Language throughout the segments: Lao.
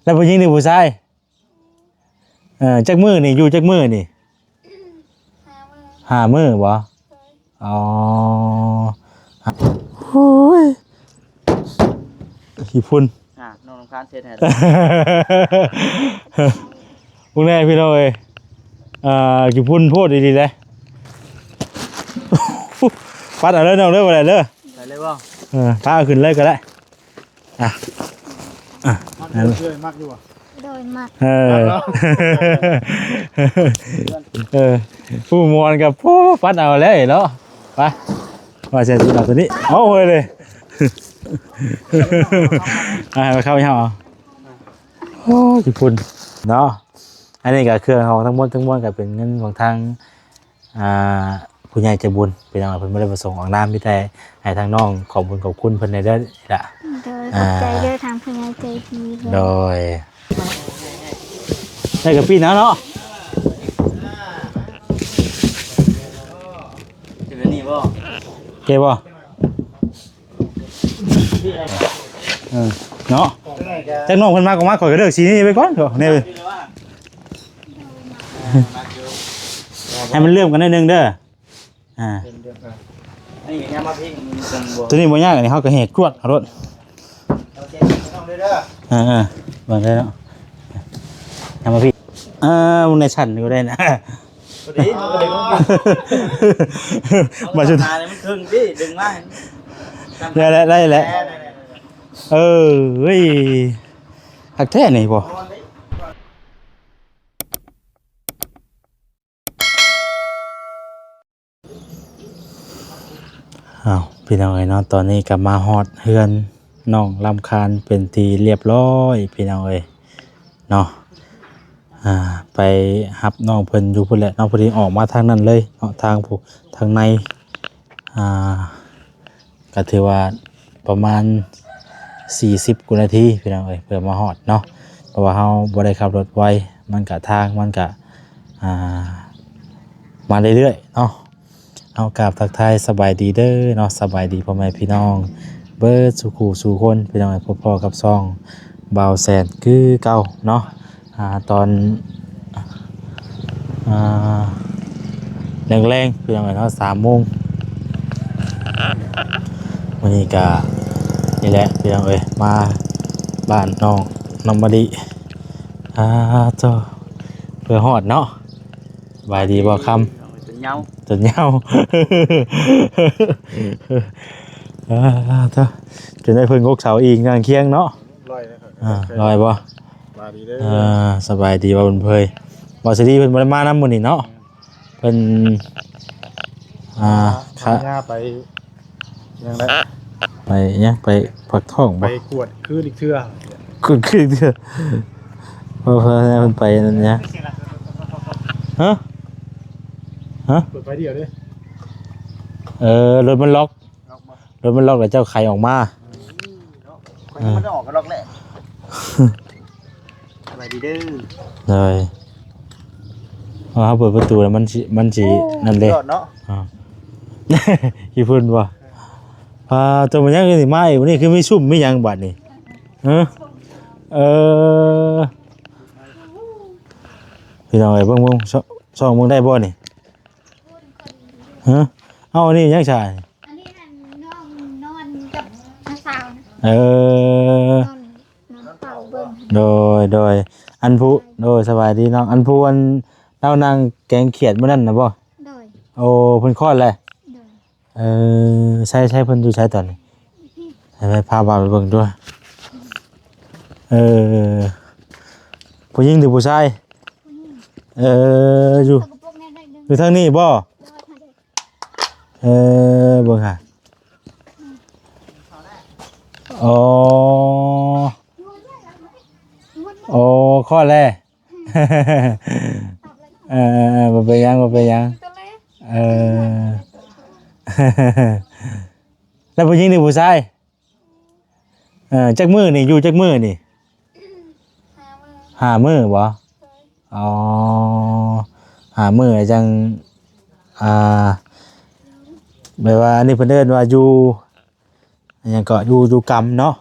ແລ້ວຜູ້ຍິງຫຼືຜູ້ຊາຍ? ເອີ ຈັກມື້ນີ້ ຢູ່ຈັກມື້ນີ້? ຫ້າມື້ ຫ້າມື້ບໍ່? ໂດຍ ອໍ ໂອ້ຍ ຂີ້ຝຸ່ນ ອ່າ ນ້ອງນ້ຳຄ້າງເຊັດໃຫ້ ເບິ່ງແດ່ພີ່ນ້ອງເອີຍ ອ່າ ຂີ້ຝຸ່ນໂພດອີ່ຫຼີເດ້ ປັດເອົາເດີນ້ອງເດີ ບໍ່ໄດ້ເດີ ໄປເລີຍບໍ່? ເອີ ພາເອົາຂຶ້ນເລີຍກໍໄດ້ ອ່ະ ອ່ະ ມັກຢູ່ ເອີ ມັກຢູ່ບໍ່? ໂດຍ ມັກ ເອີ ມັກເນາະ ເອີ ຜູ້ມ່ວນກໍ ໂອ້ ປັດເອົາແລ້ວເນາະ ໄປ ວ່າຊິເອົາຕົວນີ້ ເອົາເຮີຍເລີຍ ອ່ະ ໃຫ້ມັນເຂົ້າໃຫ້ເຮົາ ໂອ້ຍ ຍີ່ປຸ່ນເນາະ ອັນນີ້ກໍເຄື່ອງຂອງທັງໝົດທັງມວນກໍເປັນເງິນຂອງທາງ ອ່າ ຜູ້ໃຫຍ່ໃຈບຸນ ພີ່ນ້ອງ ເພິ່ນບໍ່ໄດ້ປະສົງອອກນາມ ມີແຕ່ໃຫ້ທາງນ້ອງຂອບບຸນຂອບຄຸນເພິ່ນແດ່ເດີລະ ໂດຍ ອ່າ ຂອບໃຈເດີທາງຜູ້ໃຫຍ່ໃຈດີເພິ່ນ ໂດຍ ໄດ້ກະປິນະເນາະ ເປັນແບບນີ້ບໍ່? ເກັບບໍ່? ເອີ ເນາະ ຈັກນ້ອງເພິ່ນມາກໍມາ ຂ້ອຍກໍເລືອກສີນີ້ໄວ້ກ່ອນ ນີ້ ໃຫ້ມັນເຫຼື້ອມກັນໜ້ອຍໜຶ່ງເດີ ອ່າ ອັນນີ້ຍາມມາພິງມັນບໍ່ ຕົວນີ້ບໍ່ຍາກ ອັນນີ້ເຮົາກໍແຫກກວດເອົາໂລດ ເອີໆ ເບິ່ງໄດ້ເນາະ ຍາມມາພິງ ອ່າ ມັນໄດ້ຊັ້ນຢູ່ໄດ້ນະ ພໍດີ ພໍດີ ບາດສຸດທ້າຍມັນເຄິ່ງຕິ ດຶງມາ ໄດ້ແລ້ວ ໄດ້ແລ້ວ ເອີ ເອີຍ ຄັກແທ້ນີ້ບໍ່? ອ້າວ ພີ່ນ້ອງເອີຍເນາະ ຕອນນີ້ກໍມາຮອດເຮືອນນ້ອງລຳຄານເປັນທີ່ລຽບຮ້ອຍ ພີ່ນ້ອງເອີຍເນາະ ອ່າ ໄປຮັບນ້ອງເພິ່ນຢູ່ພຸ້ນແຫຼະເນາະ ພໍດີອອກມາທາງນັ້ນເລີຍເນາະ ທາງຜູ້ ທາງໃນ ອ່າ ກໍຖືວ່າປະມານສີ່ສິບກວ່ານາທີ ພີ່ນ້ອງເອີຍ ເພື່ອມາຮອດເນາະ ເພາະວ່າເຮົາບໍ່ໄດ້ຂັບລົດໄວ ມັນກະ ທາງມັນກະ ອ່າ ມາເລື້ອຍໆເນາະ ເຮົາກາບທັກທາຍສະບາຍດີເດີເນາະ ສະບາຍດີພໍ່ແມ່ພີ່ນ້ອງເບິດສູ່ຄູ່ສູ່ຄົນ ພີ່ນ້ອງເອີຍ ພົບພໍ້ກັບຊ່ອງບ່າວແສນຄືເກົ່າເນາະ. ອ່າ ຕອນ ອ່າ ແລງໆ ພີ່ນ້ອງເອີຍເນາະ ສາມໂມງ ມື້ນີ້ກະນີ້ແຫຼະ ພີ່ນ້ອງເອີຍ ມາບ້ານນ້ອງນ້ຳມະລິ ອ່າ ໂທ້ ເພື່ອຮອດເນາະ. ສະບາຍດີບໍ່ຄຳ? ຈົນເຍົາ ຈົນເຍົາ ອ່າ ໂທ້ ຈົນໄດ້ເພິ່ນກົກເສົາອີກຂ້າງຄຽງເນາະ. ລອຍເດີ ອ່າ ລອຍບໍ່? ສະບາຍດີເດີ ອ່າ ສະບາຍດີບໍ່ບຸນເຜີຍ? ບໍ່ ສະດີເພິ່ນບໍ່ໄດ້ມານຳມື້ນີ້ເນາະ ເພິ່ນ ອ່າ ອ່າ ຂາຍາໄປຫຍັງແຫຼະ ໄປຫຍັງ ໄປປາກທ້ອງບໍ່? ໄປກວດຄືນອີກເທື່ອ ກວດຄືນອີກເທື່ອ ເພິ່ນ ເພິ່ນໄປນັ້ນຫຍັງ ຮະ ຮະ ເປີດໄຟດຽວເດ້ ເອີ ລົດມັນລັອກ ລັອກບໍ່? ລົດມັນລັອກແລ້ວເຈົ້າໄຂອອກມາ ອືມ ເນາະ ຂ້ອຍຍັງບໍ່ໄດ້ອອກກໍລັອກແຫຼະ ສະບາຍດີເດີ ໂດຍ ເຮົາເປີດປະຕູແລ້ວມັນຊິ ມັນຊິ ໂອ້ ນັ້ນເດ້ ຍອດເນາະ ອ່າ ຂີ້ຝຸ່ນບໍ່? ອ່າ ຕົວມັນຍັງຊິມາອີກ ວັນນີ້ຄືມີຊຸ່ມມີຫຍັງບາດນີ້ ຮະ ເອີ ພີ່ນ້ອງເອີຍ ເບິ່ງ ເບິ່ງ ສ່ອງ ສ່ອງເບິ່ງໄດ້ບໍ່ນີ້? ຮະ ເອົາ ອັນນີ້ຫຍັງຊະ? ອັນນີ້ຫັ້ນນ້ອງນອນກັບນ້າສາວນະ ເອີ ນອນ ນອນເຝົ້າເບິ່ງ ໂດຍ ໂດຍ ອັນຜູ້ ໂດຍ ສະບາຍດີນ້ອງ ອັນຜູ້ ອັນລາວນັ່ງແກງຂຽດມື້ນັ້ນນະບໍ່? ໂດຍ ໂອ້ ເພິ່ນຄອດແລ້ວ ໂດຍ ເອີ ໃຊ້ ໃຊ້ເພິ່ນຢູ່ໃສຕອນນີ້? ໃຫ້ພາບາດໄປເບິ່ງດ້ວຍ ເອີ ຜູ້ຍິງຫຼືຜູ້ຊາຍ? ຜູ້ຍິງ ເອີ ຢູ່ ຢູ່ທາງນີ້ບໍ່? ໂດຍ ເອີ ເບິ່ງຫາ ອໍ ໂອ້ ຄອດແລ້ວ ເອີ ເອີ ເອີ ບໍ່ເປັນຫຍັງ ບໍ່ເປັນຫຍັງ ເອີ ແລ້ວຜູ້ຍິງນີ້ຜູ້ຊາຍ? ເອີ ຈັກມື້ນີ້ ຢູ່ຈັກມື້ນີ້? ຫ້າມື້ ຫ້າມື້ບໍ່? ໂດຍ ອໍ ຫ້າມື້ຈັ່ງ ອ່າ ແບບວ່າ ອັນນີ້ເພິ່ນເອີ້ນວ່າຢູ່ ຫຍັງເກາະ ຢູ່ ຢູ່ກຳເນາະ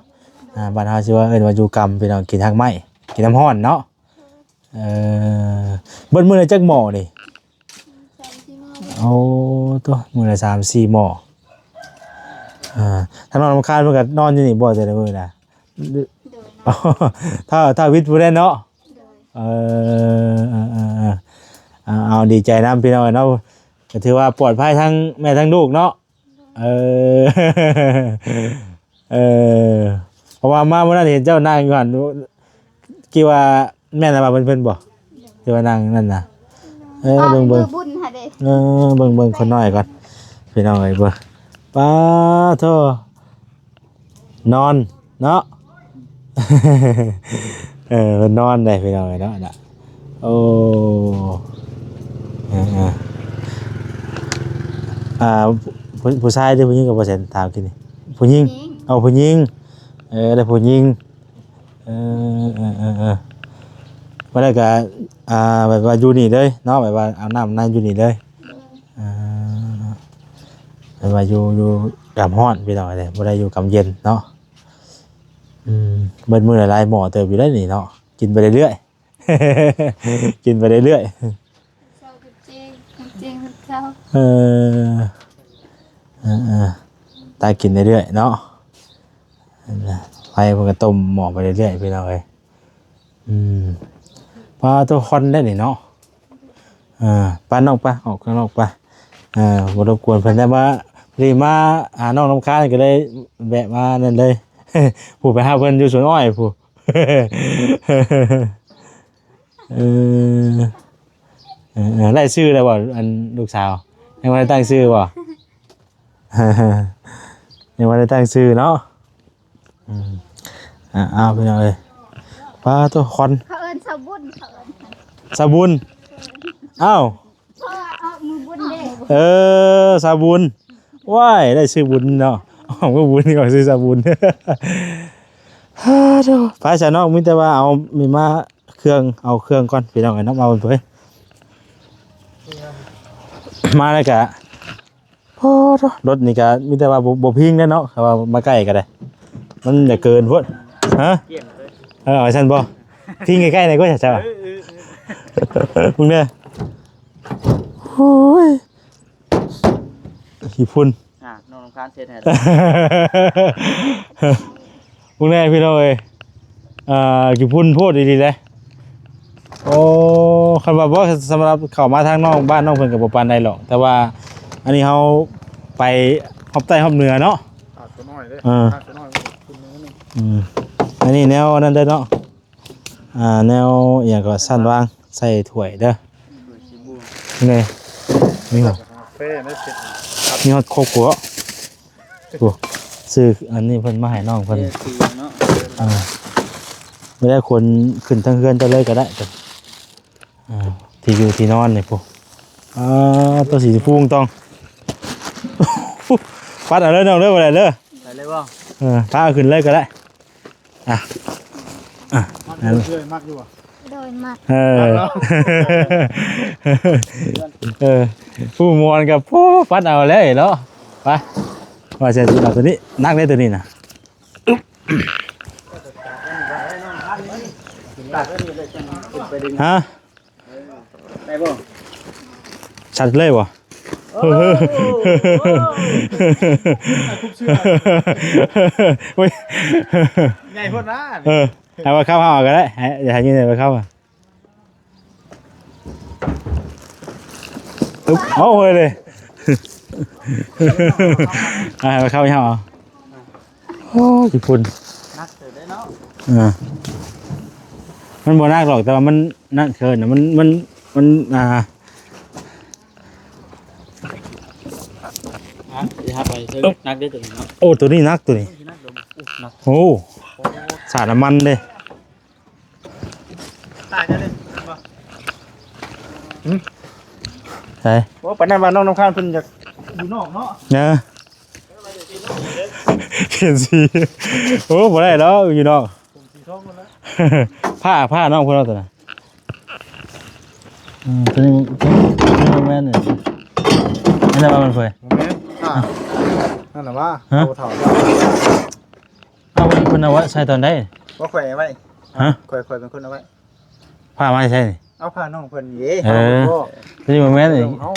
ອ່າ ບ້ານເຮົາຊິວ່າ ເອີ້ນວ່າຢູ່ກຳ ພີ່ນ້ອງ ກິນຮາກໄມ້ ກິນນ້ຳຮ້ອນເນາະ. ເອີ ເບິດມື້ລະຈັກໝໍ້ນີ້? ສາມສີ່ໝໍ້. ໂອ້ ໂຕ ມື້ລະສາມສີ່ໝໍ້. ອ່າ ທາງນ້ອງນ້ຳຄ້າງເພິ່ນກໍນອນຢູ່ນີ້ບໍ່ແຕ່ລະມື້ນະ? ໂດຍ. ຖ້າ ຖ້າວິດຜູ້ໃດເນາະ? ໂດຍ. ເອີ ເອີ ເອີ ເອີ ເອົາ ເອົາ ດີໃຈນຳພີ່ນ້ອງເນາະ ກໍຖືວ່າປອດໄພທັງແມ່ທັງລູກເນາະ. ເອີ ເອີ ເພາະວ່າມາມື້ນັ້ນເຫັນເຈົ້ານັ່ງຢູ່ຫັ້ນ ຄິດວ່າແມ່ນລະວ່າເພິ່ນ ເພິ່ນບໍ່? ທີ່ວ່ານັ່ງນັ້ນນະ. ເອີ ເບິ່ງ ເບິ່ງ ເອີ ເບິ່ງ ເບິ່ງຄົນນ້ອຍກ່ອນ ພີ່ນ້ອງເອີຍ ເບິ່ງ ປາໂທ ນອນເນາະ. ເອີ ເພິ່ນນອນໄດ໋ພີ່ນ້ອງເອີຍເນາະ. ໂອ້ ເອີ ເອີ ອ່າ ຜູ້ ຜູ້ຊາຍຫຼືຜູ້ຍິງກໍບໍ່ແຊນ ຖາມກິນນີ້ ຜູ້ຍິງ. ຜູ້ຍິງ. ເອົາ ຜູ້ຍິງ ເອີ ໄດ້ຜູ້ຍິງ. ເອີ ເອີ ເອີ ເອີ ບໍ່ໄດ້ກໍ ອ່າ ແບບວ່າຢູ່ນີ້ເລີຍເນາະ ແບບວ່າອາບນ້ຳໃນຢູ່ນີ້ເລີຍ. ເອີ ແບບວ່າຢູ່ ຢູ່ກຳຮ້ອນພີ່ນ້ອງເອີຍ ບໍ່ໄດ້ຢູ່ກຳເຢັນເນາະ. ອືມ ເບິດມື້ຫຼາຍໆໝໍ້ເຕີບຢູ່ໄດ໋ນີ້ເນາະ ກິນໄປເລື້ອຍໆ ກິນໄປເລື້ອຍໆ. ເຊົາກໍເຈັງ ເຈັງເຊົາ. ເອີ ເອີ ເອີ ຕາກິນເລື້ອຍໆເນາະ ໄຟເພິ່ນກໍຕົ້ມໝໍ້ໄປເລື້ອຍໆ ພີ່ນ້ອງເອີຍ. ອືມ ປາໂຕ ຄວັນໄດ໋ນີ້ເນາະ. ເອີ ໄປນ້ອງ ໄປ ອອກຂ້າງນອກໄປ. ເອີ ບໍ່ລົບກວນເພິ່ນ ແຕ່ວ່າພໍດີມາຫານ້ອງນ້ຳຄ້າງ ກໍເລີຍແວະມານັ້ນເລີຍ ຜູ້ໄປຫາເພິ່ນຢູ່ສວນອ້ອຍຜູ້. ເອີ ເອີ ເອີ ໄດ້ຊື່ແລ້ວບໍ່ ອັນລູກສາວ? ຍັງບໍ່ໄດ້ຕັ້ງຊື່ບໍ່? ຍັງບໍ່ໄດ້ຕັ້ງຊື່ເນາະ. ອືມ ອ່າ ເອົາ ພີ່ນ້ອງເອີຍ ປາໂຕ ຄວັນ ເຂົາເອີ້ນສາວບຸນ ເຂົາເອີ້ນສາວບຸນ. ເອົ້າ ເພາະວ່າອອກມື້ບຸນເດ້. ເອີ ສາວບຸນ ວ້າຍ ໄດ້ຊື່ບຸນເນາະ ອອກມື້ບຸນກໍຊື່ສາວບຸນ. ໂທ້ ໄປຊະເນາະ ມີແຕ່ວ່າເອົາ ມີມາເຄື່ອງ ເອົາເຄື່ອງກ່ອນ ພີ່ນ້ອງເອີຍເນາະ ມາເບິ່ງເຜີຍ ມາແລ້ວກະ ໂອ້ ລົດນີ້ກະມີແຕ່ວ່າບໍ່ ບໍ່ພິງແລ້ວເນາະ ຖ້າວ່າມາໃກ້ກໍໄດ້ ມັນຈະເກີນໂພດ. ຮະ? ເອີ ເອົາຊັ້ນບໍ່? ພິງໃກ້ໆ ແດ່ກໍຈະ ເອີ ເອີ ເອີ ເບິ່ງເດີ. ໂອ້ຍ ຂີ້ຝຸ່ນ ອ່າ ນ້ອງນ້ຳຄ້າງເຊັດໃຫ້ແລ້ວ. ພວກນີ້ພີ່ນ້ອງເອີຍ ອ່າ ຂີ້ຝຸ່ນໂພດອີ່ຫຼີເດ້. ໂອ້ ຄັນວ່າບໍ່ ສຳລັບເຂົ້າມາທາງນ້ອງ ບ້ານນ້ອງເພິ່ນກໍບໍ່ປານໃດຫຼອກ ແຕ່ວ່າອັນນີ້ເຮົາໄປຮອບໃຕ້ຮອບເໜືອເນາະ. ຂາດຕົວນ້ອຍເດ້ ເອີ ຂາດຕົວນ້ອຍ ອືມ ອັນນີ້ແນວນັ້ນເດ້ເນາະ. ອ່າ ແນວອີ່ຫຍັງກໍ ຊັ້ນວາງໃສ່ຖ້ວຍເດີ. ນີ້ ມີ ເຟ ມີຮອດຄົກ ໂອ້ ຊື້ອັນນີ້ເພິ່ນມາໃຫ້ນ້ອງເພິ່ນ ເອີ ເນາະ ອ່າ ບໍ່ໄດ້ ຂົນຂຶ້ນທາງເຮືອນເຈົ້າເລີຍກໍໄດ້. ອ່າ ທີ່ຢູ່ທີ່ນອນນີ້ພຸ້ນ. ອ່າ ຕົວສີຊຳພູຕ້ອງ ປັດເອົາເລີຍນ້ອງເດີ ບໍ່ໄດ້ເດີ ໄດ້ເລີຍບໍ່? ເອີ ພາເອົາຂຶ້ນເລີຍກໍໄດ້. ອ່ະ ອ່ະ ມັກຢູ່ ມັກຢູ່ບໍ່? ໂດຍ ມັກ ເອີ ມັກເນາະ ເອີ ຜູ້ມ່ວນກໍ ໂອ້ ປັດເອົາແລ້ວເນາະ. ໄປ ວ່າຊິເອົາຕົວນີ້ ໜັກເດ້ຕົວນີ້ນະ. ຮະ? ໄດ້ບໍ່? ຊັດເລີຍບໍ່? ໂອ້ ໂອ້ຍ ໃຫຍ່ໂພດນະ. ເອີ ໃຫ້ວ່າເຂົ້າເຮົາເອົາກໍໄດ້ ໃຫ້ ໃຫ້ຍິງໃຫ້ວ່າເຂົ້າ. ອຶບ ເອົາເຮີ້ຍເລີຍ ອ່າ ເອົາເຂົ້າໃຫ້ເຮົາເອົາ. ໂອ້ຍ ຂີ້ຝຸ່ນ ໜັກເຕີບເດ້ເນາະ. ເອີ ມັນບໍ່ໜັກດອກ ແຕ່ວ່າມັນໜັກເກີນນະ ມັນ ມັນ ມັນ ອ່າ ອ່ະ ຊິຫາໄປເຊີ ໜັກເດ້ຕົວນີ້ເນາະ. ໂອ້ ຕົວນີ້ໜັກ ຕົວນີ້ ໂອ້ ໜັກ ໂອ້ ສາດນ້ຳມັນເດ້. ຕາຍແລ້ວເດ້ ເຫັນບໍ່? ຫຶ? ໃສ? ໂອ້ ປານນັ້ນວ່ານ້ອງນ້ຳຄ້າງເພິ່ນຢາກຢູ່ນອກເນາະ. ເອີ ປ່ຽນສີ ໂອ້ ບໍ່ໄດ້ດອກຢູ່ນອກ. ຜົມສີທອງໝົດແລ້ວ ຜ້າ ຜ້ານ້ອງເພິ່ນເອົາຕົວນັ້ນ. ອືມ ຕົວນີ້ ຕົວນີ້ບໍ່ແມ່ນນີ້ ແມ່ນແລ້ວວ່າມັນເຜີຍ ບໍ່ແມ່ນ ຜ້າ ນັ້ນນະວ່າ ຮະ? ເອົາເຖົ້າ ເອົາ ເພິ່ນເອົາໄວ້ໃສ່ຕອນໃດ? ບໍ່ ຂ້ອຍເອົາໄວ້. ຮະ? ຂ້ອຍ ຂ້ອຍເປັນຄົນເອົາໄວ້. ຜ້າມາໃສ່ນີ້? ເອົາຜ້ານ້ອງເພິ່ນເດ້. ເອີ ຕົວນີ້ບໍ່ແມ່ນນີ້ ເອົາ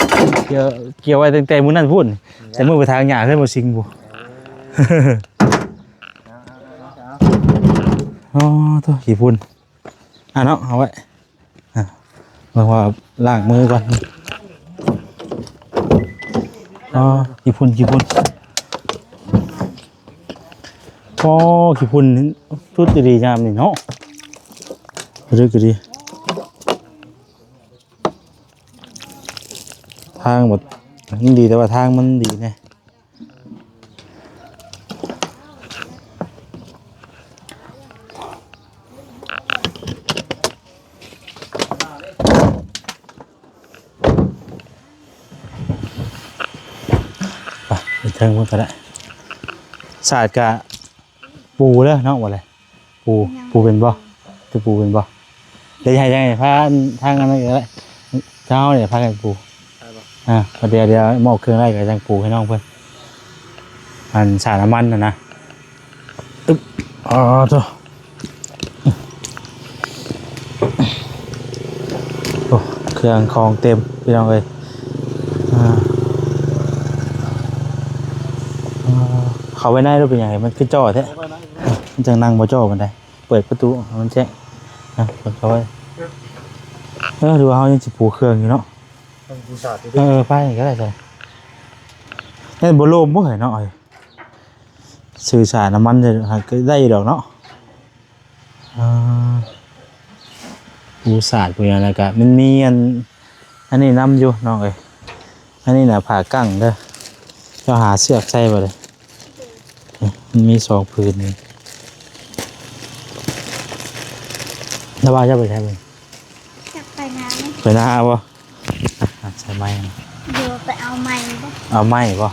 ກ່ຽວ ກ່ຽວໄວ້ຕັ້ງແຕ່ມື້ນັ້ນພຸ້ນ ແຕ່ມື້ໄປຖາງຫຍ້າເຮືອນບໍ່ຊິງພຸ້ນ. ເອົາ ອໍ ໂທ້ ຂີ້ຝຸ່ນ. ອ່າເນາະ ເອົາໄວ້ ອ່າ ເບິ່ງວ່າລ້າງມືກ່ອນ. ອໍ ຂີ້ຝຸ່ນ ຂີ້ຝຸ່ນ. ອໍ ຂີ້ຝຸ່ນ ຈຸດດີໆ ຍາມນີ້ເນາະ ເລິກດີ. ທາງບໍ່ ມັນດີ ແຕ່ວ່າທາງມັນດີແດ່. ໄປ ໄປເທິງພຸ້ນກໍໄດ້. ສາດກະປູເດີເນາະ ບໍ່ແລະ ປູ ຍັງ ປູເປັນບໍ່? ຈະປູເປັນບໍ່? ເດ ໃຫ້ ໃຫ້ພາທາງອັນນັ້ນກໍໄດ້ ເຈົ້ານີ້ພາກັນປູ. ອ່າ ດຽວ ດຽວມອບເຄື່ອງໄດ້ກໍຈັ່ງປູໃຫ້ນ້ອງເພິ່ນ ອັນສານ້ຳມັນຫັ້ນນະ. ອຶບ ອໍ ໂທ້ ໂອ້ ເຄື່ອງຂອງເຕັມພີ່ນ້ອງເອີຍ. ອ່າ ອ່າ ເຂົ້າໄວ້ໃນໂລດ ເປັນຫຍັງມັນຄືຈໍ້ແທ້? ມັນຈັ່ງນັ່ງບໍ່ຈໍ້ປານໃດ. ເປີດປະຕູໃຫ້ມັນແຈ້ງນະ ເປີດເຂົ້າໄວ້. ເອີ ຫຼືວ່າເຮົາຍັງຊິປູເຄື່ອງຢູ່ເນາະ? ເອີ ໄປກໍໄດ້ ຍັງບໍ່ລົມບໍ່ເອີຍເນາະ. ຊື້ສານ້ຳມັນ ກໍໄດ້ຢູ່ດອກເນາະ. ອ່າ ປູສາດປູຫຍັງ ແລ້ວກະມັນມີອັນ ອັນນີ້ນຳຢູ່ນ້ອງເອີຍ. ອັນນີ້ນະຜ້າກັ້ງເດີ ເຈົ້າຫາເຊືອກໃສ່ບໍ່ເດີ? ນີ້ ມັນມີສອງຜືນນີ້. ລະວ່າເຈົ້າໄປໃສມື້ນີ້? ຈັກໄປນາ. ໄປນາບໍ່? ອ່ະ ໃສ່ໄມ້ ດຽວໄປເອົາໄມ້ບໍ່? ເອົາໄມ້ບໍ່?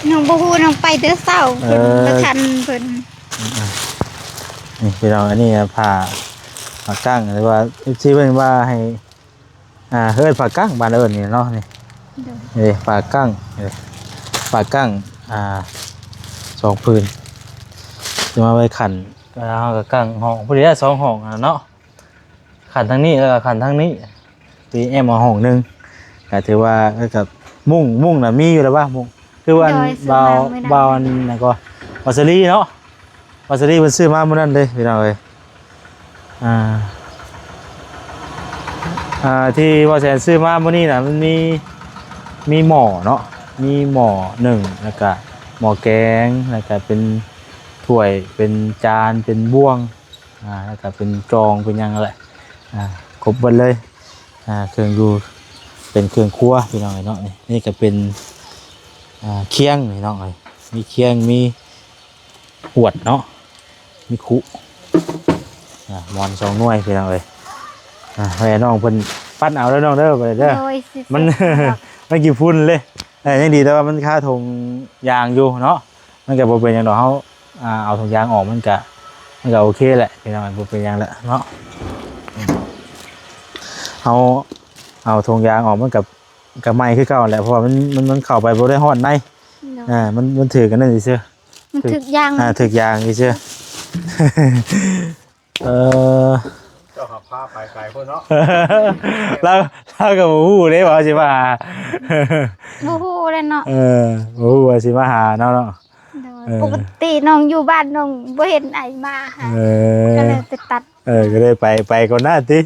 ນ້ອງບໍ່ຮູ້ ນ້ອງໄປແຕ່ເຊົ້າ ເອີ ເພິ່ນບໍ່ທັນເພິ່ນ. ອືມໆ ນີ້ພີ່ນ້ອງ ອັນນີ້ຜ້າ ຜ້າກັ້ງ ຫຼືວ່າ ເອັຟຊີ ເພິ່ນວ່າໃຫ້ ອ່າ ເອີ້ນຜ້າກັ້ງ ບ້ານເອີ້ນນີ້ເນາະ ນີ້ ໂດຍ ນີ້ຜ້າກັ້ງ ນີ້ຜ້າກັ້ງ ອ່າ ສອງຜືນ ຈະມາໄວ້ຂັ້ນ ເຮົາກໍກັ້ງຫ້ອງ ພໍດີໄດ້ສອງຫ້ອງຫັ້ນເນາະ. ຂັ້ນທາງນີ້ ແລ້ວກໍຂັ້ນທາງນີ້ ຕີແອ້ມເອົາຫ້ອງໜຶ່ງ ກໍຖືວ່າ ເອີ ກໍມຸ້ງ ມຸ້ງນະມີຢູ່ແລ້ວວ່າ ມຸ້ງ ຄືວ່າ ໂດຍ ຊື້ມາມື້ນັ້ນ ບ່າວ ບ່າວອັນນັ້ນກໍ ບ່າວສາລີເນາະ ບ່າວສາລີເພິ່ນຊື້ມາມື້ນັ້ນເດ້ ພີ່ນ້ອງເອີຍ. ອ່າ ອ່າ ທີ່ບ່າວແສນຊື້ມາມື້ນີ້ນະ ມັນມີ ມີໝໍ້ເນາະ ມີໝໍ້ໜຶ່ງ ແລ້ວກະໝໍ້ແກງ ແລ້ວກະເປັນຖ້ວຍ ເປັນຈານ ເປັນບ່ວງ ອ່າ ແລ້ວກໍເປັນຈອງເປັນຫຍັງນັ້ນແຫຼະ ອ່າ ຄົບເບິດເລີຍ ອ່າ ເຄື່ອງຢູ່ ເປັນເຄື່ອງຄົວພີ່ນ້ອງເອີຍເນາະ. ນີ້ ນີ້ກໍເປັນ ອ່າ ຄຽງພີ່ນ້ອງເອີຍ ມີຄຽງ ມີຂວດເນາະ ມີຄຸ ອ່າ ໝອນສອງໜ່ວຍພີ່ນ້ອງເອີຍ. ອ່າ ໃຫ້ນ້ອງເພິ່ນປັດເອົາເດີນ້ອງເດີ ໄປເດີ ໂດຍ ມັນ ມັນຂີ້ຝຸ່ນເລີຍ. ເອີ ຍັງດີແຕ່ວ່າມັນຄາຖົງຢາງຢູ່ເນາະ ມັນກໍບໍ່ເປັນຫຍັງດອກ ເຮົາ ອ່າ ເອົາຖົງຢາງອອກ ມັນກະ ມັນກະໂອເຄແຫຼະພີ່ນ້ອງ ບໍ່ເປັນຫຍັງແຫຼະເນາະ. ເຮົາເອົາຖົງຢາງອອກ ມັນກະ ກະໄໝ້ຄືເກົ່າແຫຼະ ເພາະວ່າມັນ ມັນ ມັນເຂົ້າໄປບໍ່ໄດ້ຮອດໃນ ເນາະ ອ່າ ມັນ ມັນຖືກອັນນັ້ນຊື່ໆ ມັນຖືກຢາງ ອ່າ ຖືກຢາງຊື່ໆ. ເອີ ເຈົ້າຫາພາໄປໄກໂພດເນາະ. ລາວ ລາວກໍບໍ່ຮູ້ເດ້ວ່າເຮົາຊິມາຫາ ບໍ່ຮູ້ແຫຼະເນາະ. ເອີ ບໍ່ຮູ້ວ່າຊິມາຫາເນາະ ເນາະ. ໂດຍ ເອີ ປົກກະຕິນ້ອງຢູ່ບ້ານນ້ອງບໍ່ເຫັນອ້າຍມາຫາ ເອີ ກໍເລີຍໄປຕັດ ເອີ ກໍເລີຍໄປ ໄປກ່ອນໜ້າຕິ. ໂດຍ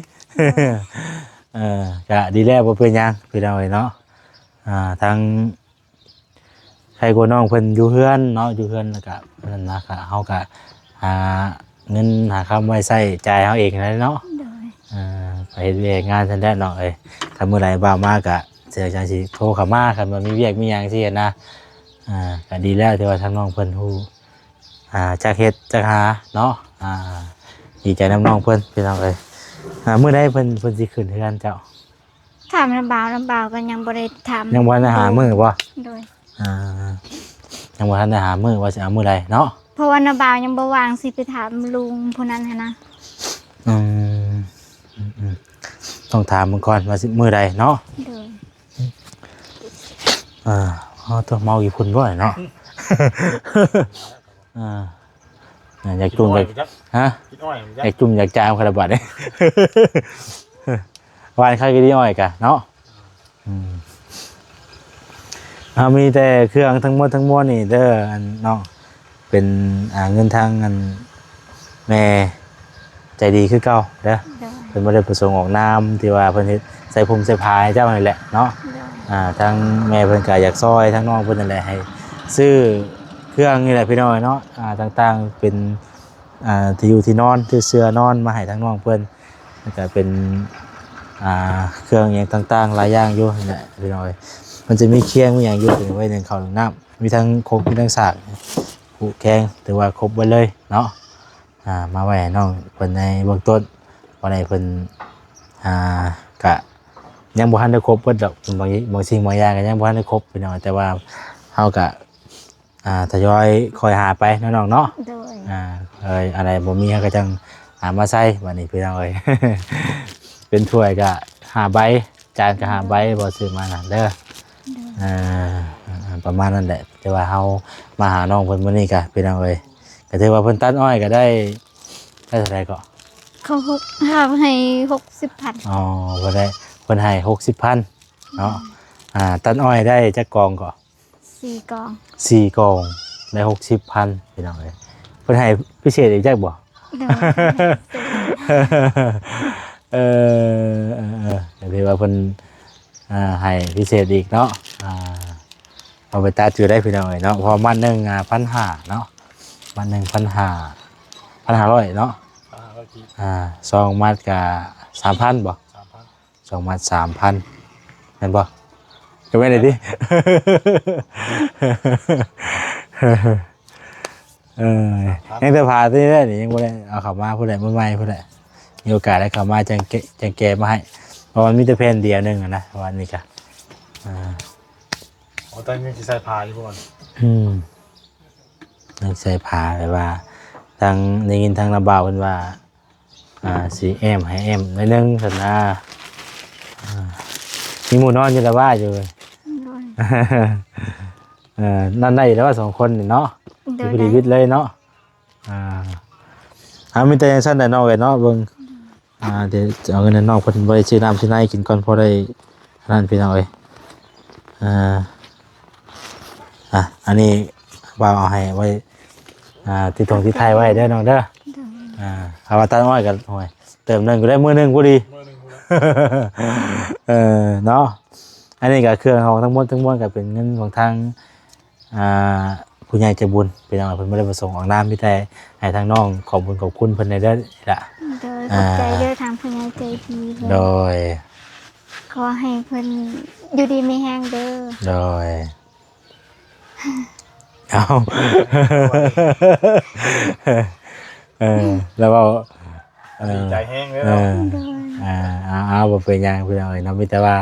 ເອີ ກະດີແລ້ວ ບໍ່ເປັນຫຍັງພີ່ນ້ອງເອີຍເນາະ. ອ່າ ທາງ ໃຄກວ່ານ້ອງເພິ່ນຢູ່ເຮືອນເນາະ ຢູ່ເຮືອນ ແລ້ວກະນັ້ນນະ ກະເຮົາກະຫາເງິນຫາຄຳໄວ້ໃຊ້ຈ່າຍເຮົາເອງຫັ້ນແຫຼະເນາະ. ໂດຍ ເອີ ໄປເຮັດວຽກເຮັດງານຊັ້ນແຫຼະນ້ອງເອີຍ. ຄັນມື້ໃດບ່າວມາກະຊິຈັ່ງຊິໂທເຂົ້າມາ ຄັນວ່າມີວຽກມີຫຍັງຊີ້ຫັ້ນນະ. ອ່າ ກະດີແລ້ວທີ່ວ່າທາງນ້ອງເພິ່ນຮູ້ ອ່າ ຈັກເຮັດຈັກຫາເນາະ. ອ່າ ດີໃຈນຳນ້ອງເພິ່ນພີ່ນ້ອງເອີຍ. ອ່າ ມື້ໃດເພິ່ນ ເພິ່ນຊິຂຶ້ນເຮືອນເຈົ້າ? ຖາມນ້າບ່າວ ນ້າບ່າວກໍຍັງບໍ່ໄດ້ຖາມ ຍັງບໍ່ທັນໄດ້ຫາມື້ບໍ່? ໂດຍ ອ່າ ຍັງບໍ່ທັນໄດ້ຫາມື້ວ່າຊິເອົາມື້ໃດເນາະ ເພາະວ່ານ້າບ່າວຍັງບໍ່ວ່າງຊິໄປຖາມລຸງຜູ້ນັ້ນຫັ້ນນະ. ອືມ ອືມ ຕ້ອງຖາມເບິ່ງກ່ອນວ່າຊິມື້ໃດເນາະ. ໂດຍ ອ່າ ເອົາຕົວເມົາອີ່ພຸ້ນບໍ່ເນາະ. ອ່າ ອ່າ ຢາກຈຸ່ມຢາກ ຮະ ຢາກຈຸ່ມຢາກຈາມຂະໜາດບາດນີ້ ຫວ່ານຂາຍກະດີອ້ອຍກະເນາະ. ອືມ ເຮົາມີແຕ່ເຄື່ອງທັງໝົດທັງມວນນີ້ເດີ ອັນເນາະ ເປັນ ອ່າ ເງິນທາງອັນແມ່ໃຈດີຄືເກົ່າເດີ ໂດຍ ເພິ່ນບໍ່ໄດ້ປະສົງອອກນາມ ທີ່ວ່າເພິ່ນເຮັດໃສ່ຜົມໃສ່ຜ້າໃຫ້ເຈົ້ານີ້ແຫຼະເນາະ ໂດຍ ອ່າ ທາງແມ່ເພິ່ນກະຢາກຊ່ອຍທາງນ້ອງເພິ່ນນັ້ນແຫຼະ ໃຫ້ຊື້ເຄື່ອງນີ້ແຫຼະພີ່ນ້ອງເນາະ ອ່າ ຕ່າງໆ ເປັນ ອ່າ ທີ່ຢູ່ທີ່ນອນ ທີ່ເສື່ອນອນມາໃຫ້ທາງນ້ອງເພິ່ນ ແລ້ວກະເປັນ ອ່າ ເຄື່ອງຫຍັງຕ່າງໆຫຼາຍຢ່າງຢູ່ຫັ້ນແຫຼະພີ່ນ້ອງເອີຍ ມັນຈະມີຄຽງມີຫຍັງຢູ່ ເປັນໄວ້ໜຶ້ງເຂົ້າໜຶ້ງນ້ຳ ມີທັງຄົກມີທັງສາກ ຜູ້ແຄງ ຖືວ່າຄົບເບິດເລີຍເນາະ ອ່າ ມາໄວ້ໃຫ້ນ້ອງເພິ່ນໃນເບື້ອງຕົ້ນ ບໍ່ໄດ້ເພິ່ນ ອ່າ ກະຍັງບໍ່ທັນໄດ້ຄົບເບິດດອກ ບາງ ບາງສິ່ງບາງຢ່າງກະຍັງບໍ່ທັນໄດ້ຄົບພີ່ນ້ອງ ແຕ່ວ່າເຮົາກະ ອ່າ ທະຍອຍຄ່ອຍຫາໄປເນາະນ້ອງເນາະ ໂດຍ ອ່າ ເອີຍ ອັນໃດບໍ່ມີເຮົາກະຈັ່ງຫາມາໃສ່ ບາດນີ້ພີ່ນ້ອງເອີຍ ເປັນຖ້ວຍກະຫ້າໃບ ຈານກະຫ້າໃບ ໂດຍ ບໍ່ຊື້ມານະເດີ ໂດຍ ອ່າ ປະມານນັ້ນແຫຼະ ແຕ່ວ່າເຮົາມາຫານ້ອງເພິ່ນມື້ນີ້ກະ ພີ່ນ້ອງເອີຍ ກະຖືວ່າເພິ່ນຕັດອ້ອຍກະໄດ້ ໄດ້ເທົ່າໃດເກາະ? ເຂົາຫົກ ເຮົາໃຫ້ຫົກສິບພັນ ອໍ ເພິ່ນໄດ້ ເພິ່ນໃຫ້ຫົກສິບພັນເນາະ ອືມ ອ່າ ຕັດອ້ອຍໄດ້ຈັກກອງເກາະ? ສີ່ກອງ ສີ່ກອງ ໄດ້ຫົກສິບພັນ ພີ່ນ້ອງເອີຍ ເພິ່ນໃຫ້ພິເສດອີກຈັກບໍ່? ໂດຍ ເອີ ເອີ ເອີ ກະຖືວ່າເພິ່ນ ອ່າ ໃຫ້ພິເສດອີກເນາະ ອ່າ ເອົາໄປຕັດຢູ່ໄດ້ພີ່ນ້ອງເອີຍເນາະ ເພາະມັດໜຶ່ງ ອ່າ ພັນຫ້າເນາະ ມັດໜຶ່ງ ພັນຫ້າ ພັນຫ້າຮ້ອຍເນາະ ອ່າ ສອງມັດກະສາມພັນບໍ່? ສາມພັນ ສອງມັດສາມພັນ ແມ່ນບໍ່? ກະແມ່ນແຫຼະຕິ ເອີ ຍັງແຕ່ຜ້າຕົວນີ້ແຫຼະນີ້ ຍັງບໍ່ໄດ້ເອົາເຂົ້າມາພຸ້ນແຫຼະ ມື້ໃໝ່ພຸ້ນແຫຼະ ມີໂອກາດໄດ້ເຂົ້າມາຈັ່ງແກະ ຈັ່ງແກະມາໃຫ້ ເພາະມັນມີແຕ່ແຜ່ນດຽວໜຶ່ງຫັ້ນນະ ວ່ານີ້ກະ ອ່າ ອໍ ແຕ່ຍັງຊິໃສ່ຜ້າຢູ່ບໍ່? ອືມ ຍັງໃສ່ຜ້າ ແບບວ່າ ທາງ ໄດ້ຍິນທາງນ້າບ່າວເພິ່ນວ່າ ອ່າ ຊິແອ້ມໃຫ້ແອ້ມໜ້ອຍໜຶ່ງຊັ້ນນະ ອ່າ ມີໝູ່ນອນຢູ່ລະວ່າຢູ່ ໂດຍ ເອີ ນອນໄດ້ຢູ່ແລ້ວວ່າສອງຄົນນີ້ເນາະ ໂດຍ ຊິພໍດີວິດເລີຍເນາະ ອ່າ ເອົາ ມີແຕ່ຈັ່ງຊັ້ນແຫຼະນ້ອງເອີຍເນາະ ເບິ່ງ ອ່າ ດຽວຈະເອົາເງິນໃຫ້ນ້ອງເພິ່ນໄວ້ຊື້ນ້ຳຊື້ໃນກິນກ່ອນ ພໍໄດ້ອັນນັ້ນພີ່ນ້ອງເອີຍ ອ່າ ອ່ະ ອັນນີ້ບ່າວເອົາໃຫ້ໄວ້ ອ່າ ຕິດຖົງຕິດໄທໄວ້ເດີນ້ອງເດີ ໂດຍ ອ່າ ຖ້າວ່າຕັດອ້ອຍກະ ໂອ້ຍ ເຕີມໜຶ່ງກະໄດ້ມື້ໜຶ່ງພໍດີ ມື້ໜຶ່ງພຸ້ນແຫຼະ ເອີ ເນາະ ອັນນີ້ກະເຄື່ອງຂອງທັງໝົດທັງມວນກະເປັນເງິນຂອງທາງ ອ່າ ຜູ້ໃຫຍ່ໃຈບຸນ ພີ່ນ້ອງ ເພິ່ນບໍ່ໄດ້ປະສົງອອກນາມ ມີແຕ່ໃຫ້ທາງນ້ອງຂອບບຸນຂອບຄຸນເພິ່ນແດ່ເດີລະ ໂດຍ ອ່າ ຂອບໃຈເດີທາງຜູ້ໃຫຍ່ໃຈດີເພິ່ນ ໂດຍ ຂໍໃຫ້ເພິ່ນຢູ່ດີມີແຮງເດີ ໂດຍ ເອົາ ເອີ ລະເວົ້າ ເອີ ດີໃຈແຮງເລີຍ ເອີ ເນາະ ໂດຍ ອ່າ ເອົາ ເອົາ ບໍ່ເປັນຫຍັງພີ່ນ້ອງເອີຍເນາະ ມີແຕ່ວ່າ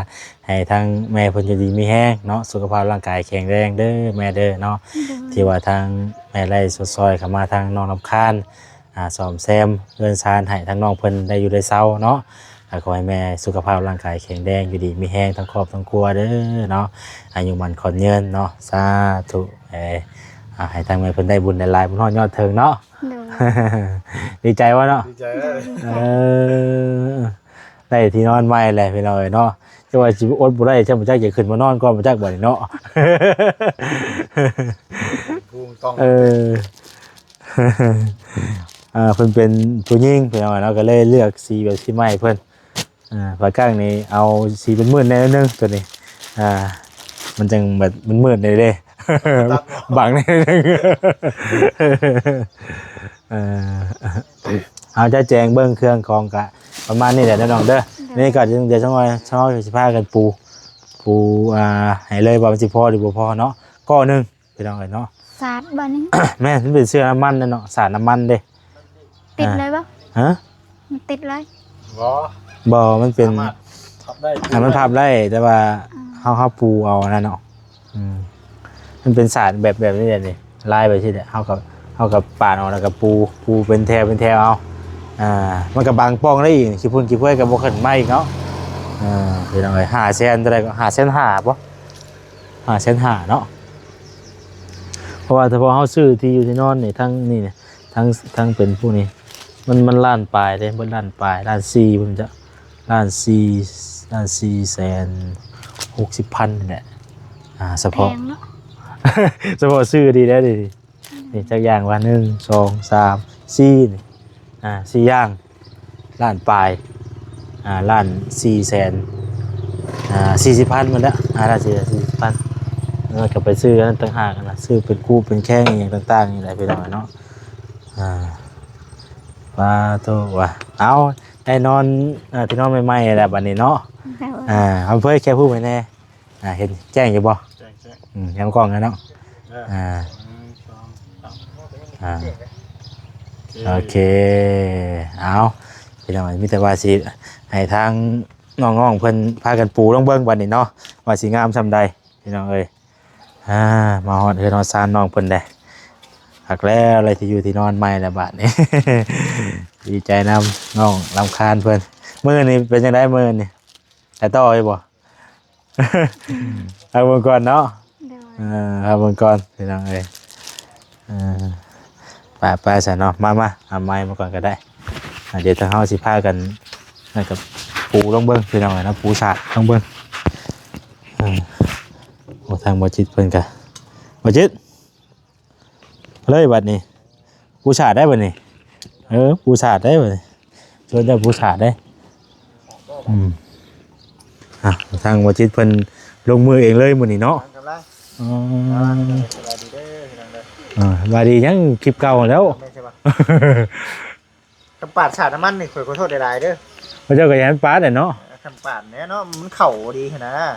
ໃຫ້ທາງແມ່ເພິ່ນຢູ່ດີມີແຮງເນາະ ສຸຂະພາບຮ່າງກາຍແຂງແຮງເດີແມ່ເດີເນາະ ໂດຍ ທີ່ວ່າທາງແມ່ໄດ້ຊົດຊ່ອຍເຂົ້າມາທາງນ້ອງນ້ຳຄານ ອ່າ ສ້ອມແຊມເຮືອນຊານໃຫ້ທາງນ້ອງເພິ່ນໄດ້ຢູ່ໄດ້ເຊົາເນາະ ກໍຂໍໃຫ້ແມ່ສຸຂະພາບຮ່າງກາຍແຂງແຮງ ຢູ່ດີມີແຮງທັງຄອບທັງຄົວເດີເນາະ ອາຍຸໝັ້ນຂວັນຍືນເນາະ ສາທຸ ເອີ ອ່າ ໃຫ້ທາງແມ່ເພິ່ນໄດ້ບຸນຫຼາຍໆ ບຸນຮອດຍອດເຖິງເນາະ ໂດຍ ດີໃຈບໍ່ເນາະ? ດີໃຈເລີຍ ເອີ ໄດ້ທີ່ນອນໃໝ່ແຫຼະພີ່ນ້ອງເອີຍເນາະ ແຕ່ວ່າຊິອົດບໍ່ໄດ້ ຈັ່ງບໍ່ຈັກຈະຂຶ້ນມານອນກ່ອນບໍ່ຈັກບາດນີ້ເນາະ ເອີ ອ່າ ເພິ່ນເປັນຜູ້ຍິງພີ່ນ້ອງເນາະ ກະເລີຍເລືອກສີແບບສີໃໝ່ເພິ່ນ ອ່າ ຝາກ້າງນີ້ເອົາສີມືດໆແດ່ໜ້ອຍໜຶ່ງ ໂຕນີ້ ອ່າ ມັນຈັ່ງແບບມືດໆແດ່ເດ້ ບັງແດ່ໜ້ອຍໜຶ່ງ ເອີ ເຮົາຈະແຈງເບິ່ງເຄື່ອງຂອງກະປະມານນີ້ແຫຼະເດີນ້ອງເດີ ນີ້ກະດຽວ ດຽວຈັກໜ້ອຍເຮົາຊິພາກັນປູ ປູ ອ່າ ໃຫ້ເລີຍວ່າມັນຊິພໍຫຼືບໍ່ພໍເນາະ ກໍໜຶ່ງ ພີ່ນ້ອງເອີຍເນາະ ສາດບໍ່ນີ້ ແມ່ນ ມັນເປັນເຊື້ອນ້ຳມັນເນາະ ສາດນ້ຳມັນເດ້ ຕິດເລີຍບໍ່? ຮະ? ມັນຕິດເລີຍ? ບໍ່ ບໍ່ ມັນເປັນ ສາມາດພັບໄດ້ ອ່າ ມັນພັບໄດ້ ແຕ່ວ່າ ອືມ ເຮົາ ເຮົາປູເອົາອັນນັ້ນເນາະ ອືມ ມັນເປັນສາດແບບ ແບບນີ້ແຫຼະນີ້ ລາຍແບບຊີ້ແຫຼະ ເຮົາກໍ ເຮົາກໍປາດອອກ ແລ້ວກໍປູ ປູເປັນແຖວ ເປັນແຖວເອົາ ອ່າ ມັນກໍບັງປ່ອງໄດ້ອີກ ຂີ້ຝຸ່ນຂີ້ເຜື່ອຍກໍບໍ່ຂຶ້ນມາອີກເນາະ ເອີ ພີ່ນ້ອງເອີຍ ຫ້າແສນເທົ່າໃດກໍ ຫ້າແສນຫ້າບໍ່? ຫ້າແສນຫ້າເນາະ ເພາະວ່າສະເພາະເຮົາຊື້ທີ່ຢູ່ທີ່ນອນນີ້ ທັງນີ້ນີ້ ທັງ ທັງເປັນຜູ້ນີ້ ມັນ ມັນລ້ານປາຍເດ້ ເບິດລ້ານປາຍ ລ້ານສີ່ພຸ້ນຈະ ລ້ານສີ່ ລ້ານສີ່ແສນຫົກສິບພັນນີ້ແຫຼະ ອ່າ ສະເພາະ ແພງເນາະ ສະເພາະຊື້ດີແລ້ວນີ້ ນີ້ຈັກຢ່າງວ່າ ໜຶ່ງ ສອງ ສາມ ສີ່ ນີ້ ອ່າ ສີ່ຢ່າງ ລ້ານປາຍ ອ່າ ລ້ານສີ່ແສນ ອ່າ ສີ່ສິບພັນມັນແຫຼະ ອ່າ ລ້ານສີ່ແສນສີ່ສິບພັນ ແລ້ວກໍໄປຊື້ອັນນັ້ນຕ່າງຫາກນະ ຊື້ເປັນກູເປັນແຂ້ງອີ່ຫຍັງຕ່າງໆນີ້ແຫຼະ ພີ່ນ້ອງເນາະ ອ່າ ປາໂທ້ວ່າ ເອົາ ໄດ້ນອນ ອ່າ ທີ່ນອນໃໝ່ໆແລ້ວບັດນີ້ເນາະ ໂດຍ ອ່າ ອຳເພີແຄບຮູບໃຫ້ແດ່ ອ່າ ເຫັນແຈ້ງຢູ່ບໍ່? ແຈ້ງໆ ອືມ ແນມກ້ອງແລ້ວເນາະ ເອີ ອ່າ ໜຶ່ງ ສອງ ສາມ ອ່າ ໂອເຄ ໂອເຄ ເອົາ ພີ່ນ້ອງ ມີແຕ່ວ່າຊິໃຫ້ທາງນ້ອງໆເພິ່ນພາກັນປູລົງເບິ່ງບັດນີ້ເນາະ ວ່າຊິງາມສ່ຳໃດ ພີ່ນ້ອງເອີຍ ອ່າ ມາຮອດເຮືອນຮອດຊານນ້ອງເພິ່ນແດ່ ຄັກແລ້ວ ໄດ້ທີ່ຢູ່ທີ່ນອນໃໝ່ແລ້ວບາດນີ້ ດີໃຈນຳນ້ອງລຳຄານເພິ່ນ ມື້ນີ້ເປັນຈັ່ງໃດມື້ນີ້ ໄປຕໍ່ຢູ່ບໍ່? ເອົາເບິ່ງກ່ອນເນາະ ໂດຍ ເອີ ເອົາເບິ່ງກ່ອນພີ່ນ້ອງເອີຍ ເອີ ໄປໆ ຊັ້ນເນາະ ມາໆ ເອົາໄມ້ມາກ່ອນກໍໄດ້ ອ່າ ດຽວທາງເຮົາຊິພາກັນ ນັ້ນກໍປູລົງເບິ່ງພີ່ນ້ອງເອີຍເນາະ ປູສາດລົງເບິ່ງ ເອີ ໂອ້ ທາງບໍ່ຈິດເພິ່ນກໍ ບໍ່ຈິດ ເລີຍບັດນີ້ ປູສາດໄດ້ບັດນີ້ ເອີ ປູສາດໄດ້ບັດນີ້ ຊວນເຈົ້າປູສາດໄດ້ ອືມ ອ່ະ ທາງບໍ່ຈິດເພິ່ນລົງມືເອງເລີຍມື້ນີ້ເນາະ ກຳລັງ ອໍ ສະບາຍດີເດີພີ່ນ້ອງເດີ ອ່າ ສະບາຍດີ ຍັງຄລິບເກົ່າແລ້ວ ແມ່ນໃຊ່ບໍ່? ກຳປາດສາດນ້ຳມັນນີ້ ຂ້ອຍຂໍໂທດຫຼາຍໆເດີ ພະເຈົ້າກໍຢ່າໃຫ້ມັນປາດແຫຼະເນາະ ກຳປາດແຫຼະເນາະ ມັນເຂົ້າບໍ່ດີຫັ້ນນະ ອ່າ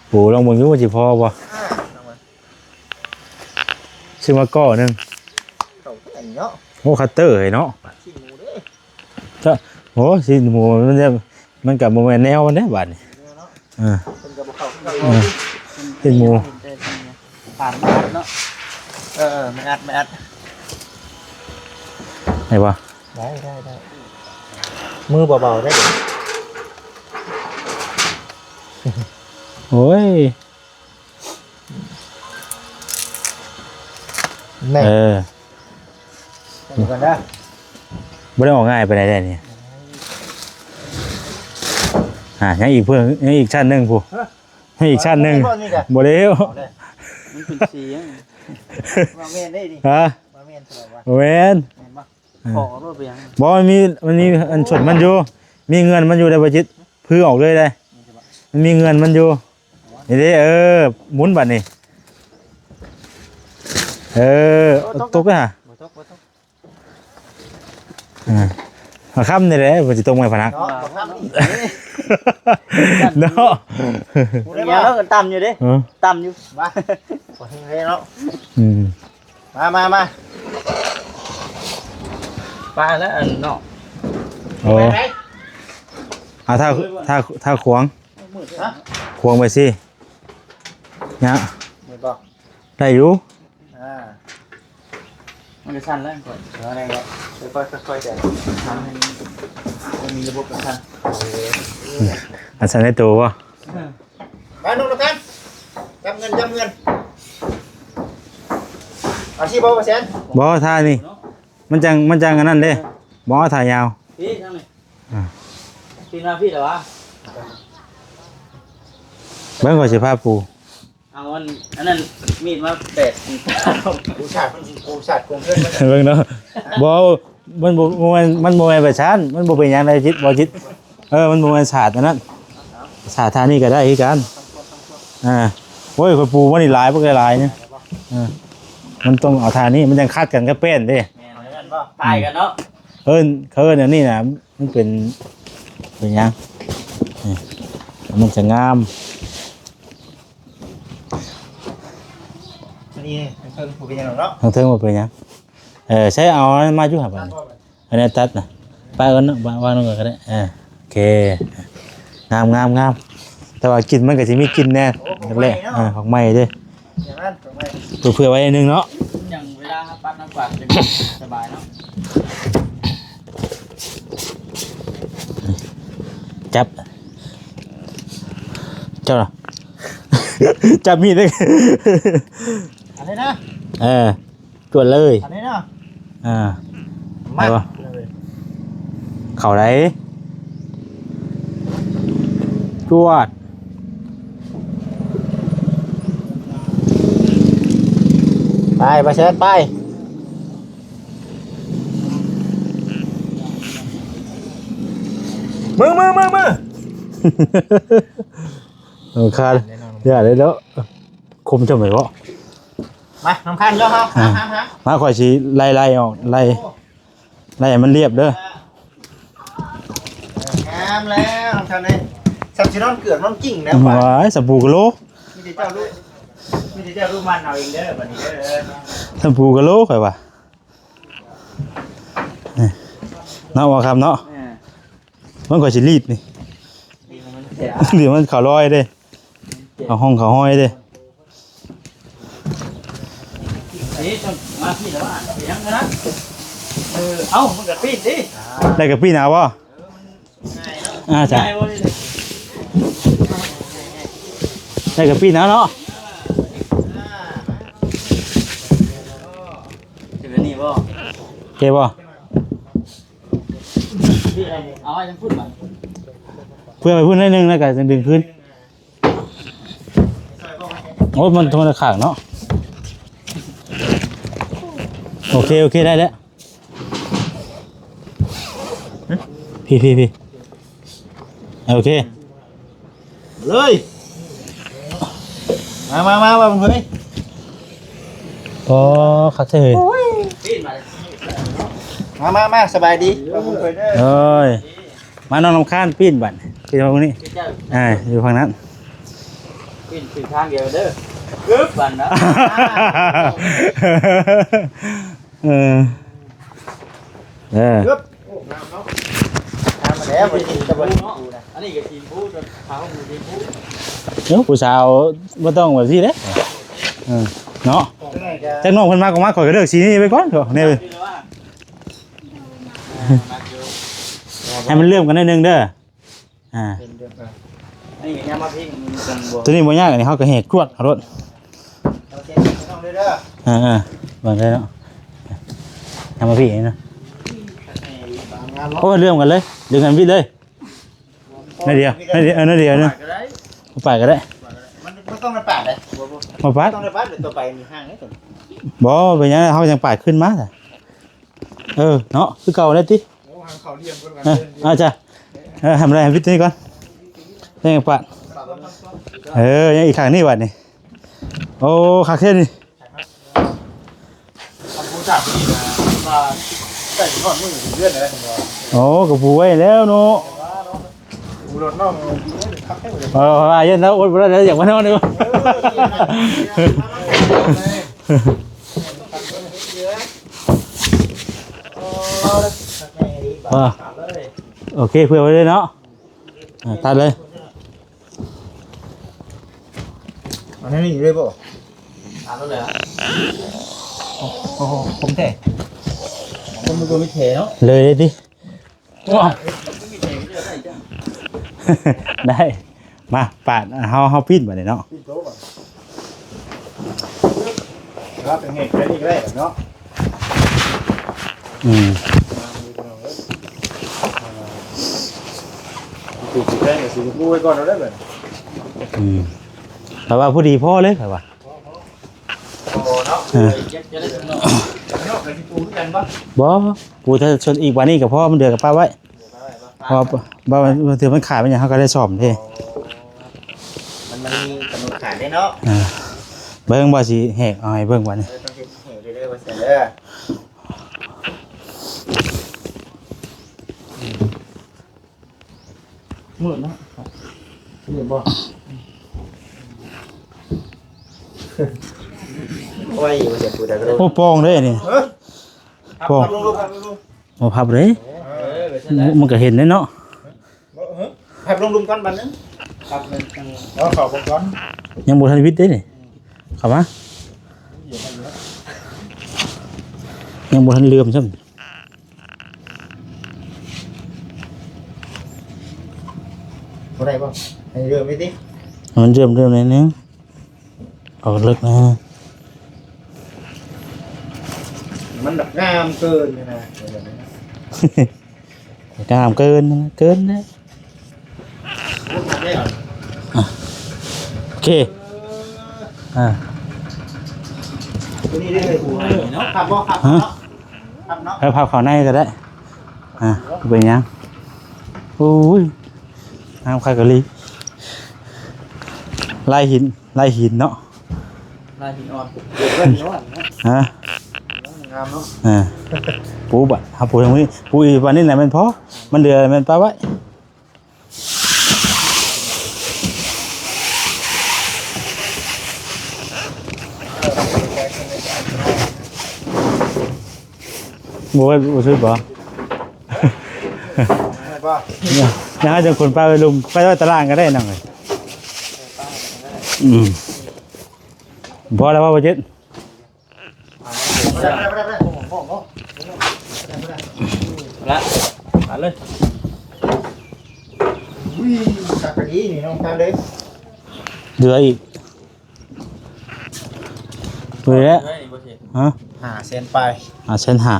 ໂອ້ ລອງເບິ່ງຢູ່ວ່າຊິພໍບໍ່ ອ່າ ລອງເບິ່ງ ຊື້ມາກ້ອໜຶ່ງ ເຂົ້າອັນນີ້ເນາະ ໂອ້ ຄັດເຕີເນາະ ປາດຊີ້ນໝູເດ້ ຈະ ໂອ້ ຊີ້ນໝູມັນຈະ ມັນກໍບໍ່ແມ່ນແນວມັນເດ້ບາດນີ້ ເນາະ ເອີ ເພິ່ນກໍບໍ່ເຂົ້າຄືກັນ ເອີ ຊີ້ນໝູ ປານມັນອັດເນາະ ເອີ ມັນອັດ ມັນອັດ ໄດ້ບໍ່? ໄດ້ ໄດ້ ໄດ້ ມືເບົາໆໄດ້ ໂອ້ຍ ແນ່ ເອີ ເບິ່ງກ່ອນເດີ ບໍ່ໄດ້ອອກງ່າຍປານໃດເດ້ນີ້ ອ່າ ຍັງອີກເພີ່ມ ຍັງອີກຊັ້ນໜຶ່ງພຸ້ນ ຮະ ຍັງອີກຊັ້ນໜຶ່ງ ບໍ່ແລ້ວ ເອົາແລ້ວ ມັນເປັນສີຫຍັງ ບໍ່ແມ່ນເດ້ນີ້ ຮະ ບໍ່ແມ່ນ ບໍ່ແມ່ນ ແມ່ນບໍ່? ເອີ ຂໍໂລດ ເປັນຫຍັງ? ບໍ່ ມັນມີ ມັນມີອັນສົດມັນຢູ່ ມີເງື່ອນມັນຢູ່ໄດ໋ ບໍ່ຈິດ ຜືອອກເລີຍໄດ໋ ມັນມີເງື່ອນມັນຢູ່ ນີ້ເດ້ ເອີ ໝູນບັດນີ້ ເອີ ຕົກ ຕົກເດ້ຫາ ບໍ່ຕົກ ບໍ່ຕົກ ເອີ ມາຄ້ຳນີ້ແຫຼະ ມັນຊິຕົກໄມ້ພະນັກ ເນາະ ມາຄ້ຳນີ້ ເນາະ ເອີ ຕ່ຳຢູ່ເດ້ ເອີ ຕ່ຳຢູ່ ມາ ບໍ່ເຮັງເລີຍເນາະ ອືມ ມາ ມາ ມາ ປາແລ້ວອັນເນາະ ໂອ້ ໄປໄປ ອ່າ ຖ້າ ຖ້າ ຖ້າຂວາງ ມືດ ຮະ ຂວາງໄປຊິ ຍະ ມືດບໍ່ ໄດ້ຢູ່ ອ່າ ມັນຈະສັ່ນແລ້ວ ຄ່ອຍ ເອົາໄດ້ແລ້ວ ຄ່ອຍໆ ຄ່ອຍໆ ແຕະ ທຳໃຫ້ມັນມີລະບົບການສັ່ນ ອັນສັ່ນໃນໂຕບໍ່? ເອີ ມາ ໜຸ່ມນຳກັນ ຈັບເງິນ ຈັບເງິນ ເອົາຊິບໍ່ ບໍ່ແສນ ບໍ່ ທ່ານີ້ ມັນຈັ່ງ ມັນຈັ່ງອັນນັ້ນເດ້ ບໍ່ ທ່າຍາວ ນີ້ ທາງນີ້ ອ່າ ທີ່ມາພີ້ແລ້ວຫວາ ເບິ່ງ ຂ້ອຍຊິພາປູ ເອົາອັນ ອັນນັ້ນມີດມາແປດ ປູສາດ ມັນຊິປູສາດກວມເຮືອນ ເບິ່ງເນາະ ບໍ່ ມັນບໍ່ ບໍ່ແມ່ນ ມັນບໍ່ແມ່ນໄປຊັ້ນ ມັນບໍ່ເປັນຫຍັງໃດຈິດ ບໍ່ຈິດ ເອີ ມັນບໍ່ແມ່ນສາດອັນນັ້ນ ສາດທ່ານີ້ກໍໄດ້ຄືກັນ ອ່າ ໂອ້ຍ ຂ້ອຍປູມານີ້ຫຼາຍ ບັກຫຼາຍໆນີ້ ເອີ ມັນຕ້ອງເອົາທ່ານີ້ ມັນຈັ່ງຂັດກັນກັບແປ້ນເດ້ ແມ່ນ ເອີ້ນບໍ່ ຕ່າຍກັນເນາະ ເອີ້ນ ເຂົາເອີ້ນອັນນີ້ນະ ມັນເປັນ ເປັນຫຍັງ ນີ້ ມັນຈະງາມ ອັນນີ້ທາງເທິງບໍ່ເປັນຫຍັງດອກເນາະ ທາງເທິງບໍ່ເປັນຫຍັງ ເອີ ໃຊ້ເອົາອັນນັ້ນມາຢູ່ຫັ້ນບາດນີ້ ອັນນີ້ຕັດນະ ປະເອີ້ນເນາະ ວາງລົງກໍໄດ້ ເອີ ໂອເຄ ງາມໆໆ ແຕ່ວ່າກິ່ນມັນກໍຊິມີກິ່ນແດ່ ໂອ້ ຂອງໃໝ່ເນາະ ເອີ ຂອງໃໝ່ເດ້ ຢ່າງນັ້ນ ຂອງໃໝ່ ເພື່ອໄວ້ໜຶ່ງເນາະ ຫຍັງເວລາເຮົາປັດນ້ຳກວາດເປັນສະບາຍເນາະ ຈັບ ເຈົ້ານະ ຈັບມີດເດ້ ອັນນີ້ນະ ເອີ ວດເລີຍ ອັນນີ້ເນາະ ອ່າ ມາ ໄດ້ບໍ່? ເຂົ້າໄດ້ ຈວດ ໄປ ໄປແຊນ ໄປ ມື ມື ມື ມື ລຳຄານ ຢ່າເລີຍເນາະ ຄົມຈັ່ງໃດເນາະ ມາ ລຳຄານເດີເຮົາ ອ່າ ມາ ມາ ມາ ຂ້ອຍຊິໄລ່ ໄລ່ອອກ ໄລ່ ໄລ່ໃຫ້ມັນລຽບເດີ ງາມແລ້ວ ລຳຄານເອີຍ ສ່ຳຊິນອນເກືອກນອນກິ້ງແລ້ວ ວ້າຍ ສະປູກະໂລ ມີແຕ່ເຈົ້າລູກ ມີແຕ່ເຈົ້າລູກມັນເອົາເອງເດີ ບັດນີ້ເດີ ສະປູກະໂລ ຂ້ອຍວ່າ ນີ້ ເນາະ ບໍ່ຄຳເນາະ ເອີ ມັນກໍຊິລີດນີ້ ນີ້ມັນເສຍ ນີ້ມັນເຂົ້າລອຍເດ້ ເຂົ້າຮ່ອງເຂົ້າຮອຍເດ້ ນີ້ຕ້ອງມາພີ້ແລ້ວວ່າ ເປັນຫຍັງນະ ເອີ ເອົ້າ ມັນກໍປີ້ນຕິ ໄດ້ກໍປີ້ນເອົາບໍ່? ອ່າ ຈ້ະ ໄດ້ກໍປີ້ນເອົາເນາະ ເປັນແບບນີ້ບໍ່? ໂອເຄບໍ່? ເອົາໄວ້ທາງພຸ້ນບາດ ເພື່ອໄປພຸ້ນໜ້ອຍໜຶ່ງ ແລ້ວກໍດຶງຄືນ ໂອ້ ມັນຄົນລະຂ້າງເນາະ ໂອເຄ ໂອເຄ ໄດ້ແລ້ວ ພີ້ ພີ້ ພີ້ ໂອເຄ ເລີຍ ມາ ມາ ມາ ວ່າເພິ່ນເອີຍ ອໍ ຄັກແທ້ເຮີ້ຍ ມາ ມາ ມາ ສະບາຍດີ ວ່າເພິ່ນເອີຍ ເອີຍ ມາ ນ້ອງລຳຄານ ປີ້ນບັດ ປີ້ນທາງນີ້ ອ່າ ຢູ່ຝັ່ງນັ້ນ ປີ້ນ ປີ້ນທາງດຽວເດີ ກຶບ ບັດນະ ເອີ ເອີ ໂອ້ ງາມເນາະ ງາມມາແລ້ວ ບໍ່ໄດ້ກິນແຕ່ບໍ່ໄດ້ກິນເນາະ ອັນນີ້ກໍສີຊຳພູ ຂາວກໍສີຊຳພູ ເອີ ຜູ້ສາວບໍ່ຕ້ອງແບບນີ້ເດ້ ເອີ ເນາະ ຈັກນ້ອງເພິ່ນມັກບໍ່ມັກ ຂ້ອຍກໍເລືອກສີນີ້ໄວ້ກ່ອນ ນີ້ ໃຫ້ມັນເຫຼື້ອມກັນໜ້ອຍໜຶ່ງເດີ ອ່າ ເປັນເດີ ອັນນີ້ກໍຍາມມາພິງມັນຈັ່ງບໍ່ ຕົວນີ້ບໍ່ຍາກ ອັນນີ້ເຮົາກໍແຫກກວດເອົາໂລດ ເອົາເຊັນນ້ອງເດີ ເອີ ເອີ ເບິ່ງໄດ້ເນາະ ຍາມມາພີ້ເນາະ ໂອ້ ເລື່ອມກັນເລີຍ ດຶງກັນບິດເລີຍ ໜ້ອຍດຽວ ໜ້ອຍດຽວ ເອີ ໜ້ອຍດຽວໜຶ່ງ ປາດກໍໄດ້ ມັນ ມັນຕ້ອງໄດ້ປາດເດ້ ບໍ່ ບໍ່ ບໍ່ປາດ ຕ້ອງໄດ້ປາດ ດຽວຕໍ່ໄປມີຫ້າງເດ້ ບໍ່ເປັນຫຍັງ ເຮົາຍັງປາດຂຶ້ນມາ ເອີ ເນາະ ຄືເກົ່າໄດ້ຕິ ໂອ້ ຫາງເຂົາລຽມເພິ່ນວ່າ ເອີ ເດີ ອ່າ ຈ້ະ ເອີ ທຳໄດ້ ວິດນີ້ກ່ອນ ຍັງປາດ ເອີ ຍັງອີກຂ້າງນີ້ບັດນີ້ ໂອ້ ຄັກແທ້ນີ້ ຄັນຜູ້ຈັກນີ້ນະ ວ່າໃສ່ຮອດມື້ເດືອນແລ້ວ ໂອ້ ກໍປູໄວ້ແລ້ວເນາະ ປູລົດນ້ອງ ຄັກແທ້ ເອີ ວ່າເຢັນແລ້ວ ອົດບໍ່ໄດ້ແລ້ວ ຢາກມານອນເດີ ເອີ ເອີ ໂອເຄ ເພື່ອໄວ້ເລີຍເນາະ ອ່າ ຕັດເລີຍ ເອົາແນວນີ້ເລີຍບໍ່? ຕັດເລີຍ ໂອ້ໂຫ ຄົມແທ້ ຄົມບໍ່ມີແທ້ເນາະ ເລີຍເລີຍຕິ ວ້າ ໄດ້ ມາ ປາດ ເຮົາ ເຮົາປີ້ນບັດນີ້ເນາະ ປີ້ນໂຕບັດ ເວລາເປັນເຫດແບບນີ້ກໍໄດ້ເນາະ ອືມ ຄືຊິແພງກໍຊິຮູ້ໄວ້ກ່ອນເອົາໄດ້ບັດ ອືມ ແຕ່ວ່າພໍດີພໍເລີຍ ຂ້ອຍວ່າ ພໍເນາະ ເອີ ເນາະ ກໍຊິປູຄືກັນບໍ່? ບໍ່ ປູແຕ່ສ່ວນອີກບາດນີ້ກໍພໍ ມັນເດືອກໍປະໄວ້ ເພາະວ່າບາງເທື່ອມັນຂາດມັນຫຍັງ ເຮົາກໍໄດ້ສ້ອມເດ້ ມັນ ມັນມີກຳນົດຂາຍເດ້ເນາະ ອ່າ ເບິ່ງວ່າຊິແຫກເອົາໃຫ້ເບິ່ງບັດນີ້ ເອີ ຕ້ອງເຮັດແຫກເດີ ວ່າຊັ້ນເດີ ມືດເນາະ ມືດບໍ່ ໄວຢູ່ ວ່າຊັ້ນ ປູດາກະໂລ ໂອ້ ປ່ອງເດ້ນີ້ ເອີ ປ່ອງ ພັບລົງ ພັບລົງ ບໍ່ພັບເດ້ ເອີ ມັນກໍເຫັນເດ້ເນາະ ບໍ່ ເອີ ພັບລົງລຸ່ມກ່ອນບັດໜຶ່ງ ພັບເລີຍ ເອົາເຂົ້າເບິ່ງກ່ອນ ຍັງບໍ່ທັນວິດເດ້ນີ້ ເຂົ້າມາ ຍັງບໍ່ທັນເຫຼື້ອມຊ້ຳ ບໍ່ໄດ້ບໍ່? ໃຫ້ເລີ່ມໄດ້ຕິ? ໃຫ້ມັນເລີ່ມ ເລີ່ມໜ້ອຍໜຶ່ງ ອອກເລິກນະ. ງາມເກີນນະ ງາມເກີນ ເກີນນະ. ອ່ະ ໂອເຄ ອ່າ ຕົວນີ້ເດ້ ຄັບບໍ່ ຄັບເນາະ ຄັບເນາະ ເອີ ພັບເຂົ້າໃນກໍໄດ້ ອ່າ ບໍ່ເປັນຫຍັງ. ໂອ້ຍ ງາມຄັກອີ່ຫຼີ ລາຍຫີນ ລາຍຫີນເນາະ ລາຍຫີນອ່ອນ ຮະ ງາມເນາະ ອ່າ ປູບາດ ເຮົາປູທາງນີ້ ປູອີກບາດນີ້ແຫຼະແມ່ນພໍ ມັນເຫຼືອແມ່ນປະໄວ້. ບໍ່ ບໍ່ຊື້ບໍ່ ຍັງໃຫ້ຈັງຄົນໄປໄວ້ລຸ່ມ ໄປໄວ້ຕາລ່າງກໍໄດ້ນ້ອງເອີຍ. ອືມ ພໍແລ້ວບໍ່ ບໍ່ຈິດ? ລະ ມາເລີຍ ອຸ້ຍ ຄັກກະດີນີ້ນ້ອງຕາເດ້ ເຫຼືອອີກ ເຫຼືອ ຮະ ຫ້າແສນປາຍ ຫ້າແສນຫ້າ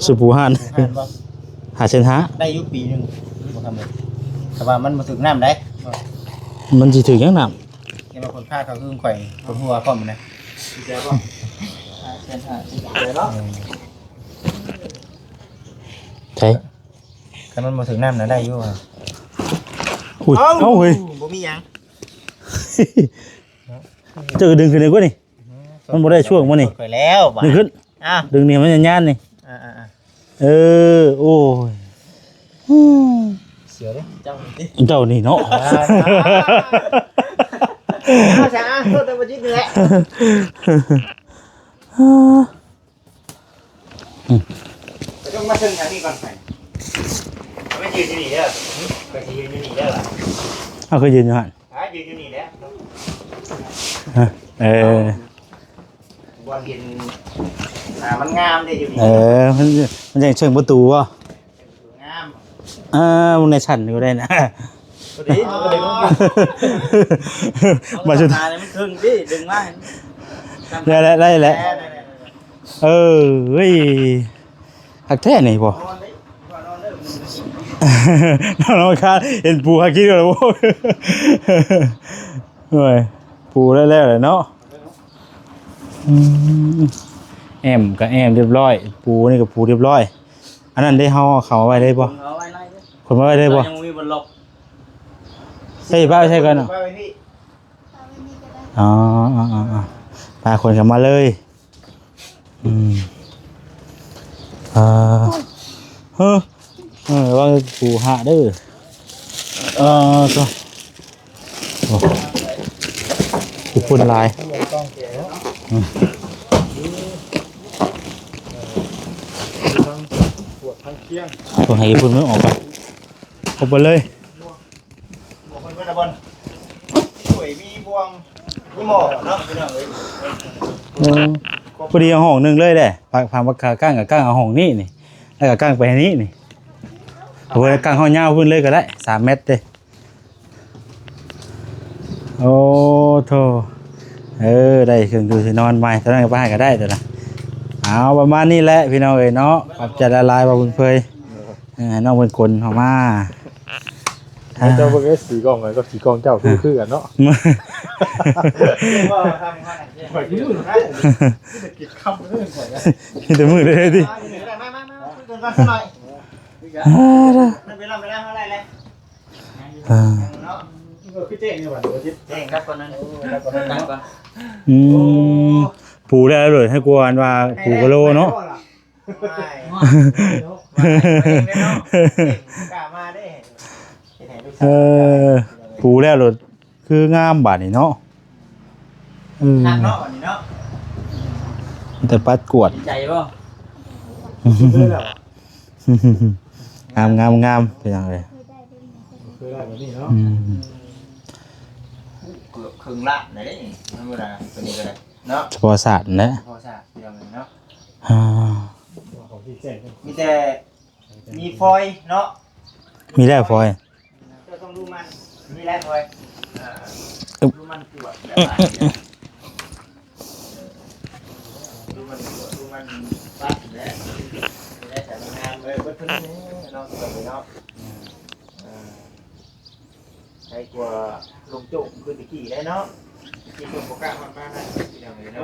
ຊື້ປູຮ້ານ ຫ້າແສນຫ້າ ໄດ້ຢູ່ປີໜຶ່ງ ບໍ່ທຳເລີຍ ແຕ່ວ່າມັນບໍ່ຖືກນ້ຳໃດ ມັນຊິຖືກຫຍັງນ້ຳ ແຕ່ວ່າຄົນພາເຂົາຄືຂ້ອຍ ຄົນຫົວພ້ອມນະ ໃຊ່ ຄັນມັນບໍ່ຖືກນ້ຳນະໄດ້ຢູ່ ອຸ້ຍ ເອົ້າ ເອົ້າ ເຮີ້ຍ ບໍ່ມີຫຍັງ ເຈົ້າກໍດຶງຂຶ້ນໄດ້ກວ່ານີ້ ມັນບໍ່ໄດ້ຊ່ວງບໍ່ນີ້ ຂ້ອຍແລ້ວບາດ ດຶງຂຶ້ນ ອ່າ ດຶງນີ້ມັນຍານໆນີ້ ອ່າໆໆ ເອີ ໂອ້ຍ ສຽວເດ້ ເຈົ້ານີ້ຕິ ເຈົ້ານີ້ເນາະ ອ່າ ເອົາຊະ ໂທດແຕ່ບໍ່ຈິດນີ້ແຫຼະ ອືມ ໄປຕ້ອງມາເຊິ່ງທາງນີ້ກ່ອນໄປ ໄປຢືນຢູ່ນີ້ເດີ ໄປຊິຢືນຢູ່ນີ້ເດີ ເອົາ ຄືຢືນຢູ່ຫັ້ນ ອ່າ ຢືນຢູ່ນີ້ແຫຼະ ຮະ ເອີ ບ່ອນເຫັນ ອ່າ ມັນງາມເດ້ຢູ່ນີ້ ເອີ ມັນ ມັນຍັງເຊິ່ງປະຕູບໍ່ ງາມ ອ່າ ໃນຊັ້ນຢູ່ໄດ້ນະ ພໍດີ ພໍດີ ມາສຸດທ້າຍມັນເຄິ່ງຕິ ດຶງມາ ໄດ້ແລ້ວ ໄດ້ແລ້ວ ເອີ ເອີຍ ຄັກແທ້ນີ້ບໍ່ ນອນເລີຍ ນອນເລີຍ ນອນຄາ ເຫັນປູຫາກິນແລ້ວ ໂອ້ຍ ໂອ້ຍ ປູແລ້ວແຫຼະເນາະ ອືມ ແອ້ມກໍແອ້ມຮຽບຮ້ອຍ ປູນີ້ກໍປູຮຽບຮ້ອຍ ອັນນັ້ນເດ້ ເຮົາເອົາເຂົ້າໄວ້ໄດ້ບໍ່ ເອົາໄວ້ໄດ້ເດີ ຂົນມາໄວ້ໄດ້ບໍ່ ຍັງບໍ່ມີບ່ອນລັອກ ໃສ່ປ້າໄວ້ໃສ່ກ່ອນເນາະ ໄວ້ໄວ້ນີ້ ອໍ ໄປຂົນກັນມາເລີຍ ອືມ ອ່າ ເຮີ້ ເອີ ລະວັງປູຫະເດີ ເອີ ໂຕ ໂອ້ ຂີ້ຝຸ່ນຫຼາຍ ອືມ ຕ້ອງໃຫ້ຂີ້ຝຸ່ນມັນອອກກ່ອນ ຄົບໄປເລີຍ ບໍ່ເພິ່ນເບິດລະບ່ອນ ໂອ້ຍ ມີບ່ວງ ມີໝໍ້ເນາະ ພີ່ນ້ອງເອີຍ ເອີ ພໍດີເອົາຫ້ອງໜຶ່ງເລີຍແຫຼະ ພັກ ພັກ ພັກກາງ ກາງເອົາຫ້ອງນີ້ນີ້ ແລ້ວກໍກາງໄປນີ້ນີ້ ເອົາໄວ້ກາງຫ້ອງຍາວພຸ້ນເລີຍກໍໄດ້ ສາມແມັດເດ້ ໂອ້ໂທ້ ເອີ ໄດ້ເຄື່ອງຢູ່ທີ່ນອນໃໝ່ ຕອນນັ້ນກໍໄປໃຫ້ກໍໄດ້ຕົວນະ ເອົາ ປະມານນີ້ແຫຼະ ພີ່ນ້ອງເອີຍເນາະ ຂອບໃຈຫຼາຍໆ ບ່າວບຸນເຜີຍ ເອີ ໃຫ້ນ້ອງເພິ່ນຂົນອອກມາ ເຈົ້າເບິ່ງເດ້ ສີກ້ອງຂ້ອຍກັບສີກ້ອງເຈົ້າຄື ຄືກັນເນາະ ມີແຕ່ມືດເລີຍຕິ ອ່າ ເອີ ເນາະ ຄືແຈ້ງຢູ່ບັດນີ້ ແຈ້ງຄັກກວ່ານັ້ນ ເອີ ຄັກກວ່ານັ້ນເນາະ ອືມ ປູແລ້ວໂລດ ໃຫ້ກວນວ່າປູກະໂລເນາະ ເອີ ປູແລ້ວໂລດ ຄືງາມບາດນີ້ເນາະ ເອີ ຄັກເນາະ ບັດນີ້ເນາະ ແຕ່ປັດກວດ ດີໃຈບໍ່? ງາມ ງາມ ງາມ ເປັນຫຍັງເລີຍ ຄືໄດ້ແບບນີ້ເນາະ ອືມ ເກືອບເຄິ່ງລ້ານໄດ໋ ທຳມະດາ ຕົວນີ້ກໍໄດ້ເນາະ ສະເພາະສາດແຫຼະ ສະເພາະສາດ ພີ່ນ້ອງເອີຍເນາະ ອ່າ ມີແຕ່ ມີຟອຍເນາະ ມີແລ້ວຟອຍ ເຈົ້າຕ້ອງດູມັນ ມີແລ້ວຟອຍ ເອີ ດູມັນກວດແບບວ່າ ດູ ມັນຄືມັນປັດແຫຼະ ໄດ້ແຕ່ງາມເອີຍ ເບິດເພິ່ນເນາະ ເນາະ ເນາະ ເອີ ໃຫ້ກວ່າລົງໂຈກຄືຕະກີ້ໄດ້ເນາະ ຕະກີ້ເພິ່ນບໍ່ກ້າຮອດມານະ ພີ່ນ້ອງເອີຍເນາະ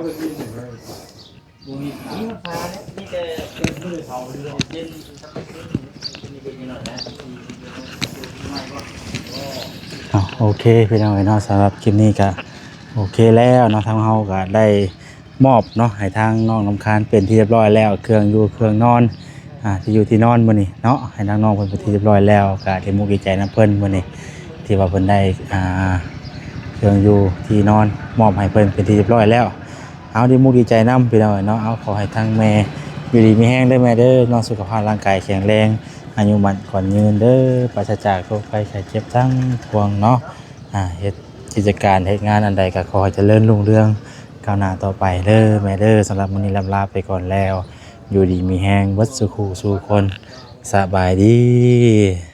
ບໍ່ມີ ມີຮອດຟ້າເດ້ ມີແຕ່ເປັນມື້ເຂົາເດືອນເຢັນ ເປັນນິດໜ້ອຍນະ ເອົາ ໂອເຄ ພີ່ນ້ອງເອີຍເນາະ ສຳລັບຄລິບນີ້ກະໂອເຄແລ້ວເນາະ ທາງເຮົາກະໄດ້ມອບເນາະ ໃຫ້ທາງນ້ອງນ້ຳຄານເປັນທີ່ຮຽບຮ້ອຍແລ້ວ ເຄື່ອງຢູ່ເຄື່ອງນອນ ອ່າ ທີ່ຢູ່ທີ່ນອນມື້ນີ້ເນາະ ໃຫ້ທາງນ້ອງເພິ່ນເປັນທີ່ຮຽບຮ້ອຍແລ້ວ ກະດີມຸກດີໃຈນຳເພິ່ນມື້ນີ້ ທີ່ວ່າເພິ່ນໄດ້ ອ່າ ເຄື່ອງຢູ່ທີ່ນອນມອບໃຫ້ເພິ່ນເປັນທີ່ຮຽບຮ້ອຍແລ້ວ ເອົາ ດີມຸກດີໃຈນຳ ພີ່ນ້ອງເອີຍເນາະ ເອົາ ຂໍໃຫ້ທາງແມ່ຢູ່ດີມີແຮງເດີແມ່ເດີເນາະ ສຸຂະພາບຮ່າງກາຍແຂງແຮງ ອາຍຸໝັ້ນຂວັນຍືນເດີ ປາສະຈາກໂລກໄພໄຂ້ເຈັບທັງປວງເນາະ ອ່າ ເຮັດກິດຈະການເຮັດງານອັນໃດກໍຂໍໃຫ້ຈະເລີນຮຸ່ງເຮືອງກ້າວໜ້າຕໍ່ໄປເດີແມ່ເດີ ສຳລັບມື້ນີ້ລ່ຳລາໄປກ່ອນແລ້ວ ຢູ່ດີມີແຮງເບິດສູ່ຄູ່ສູ່ຄົນ ສະບາຍດີ.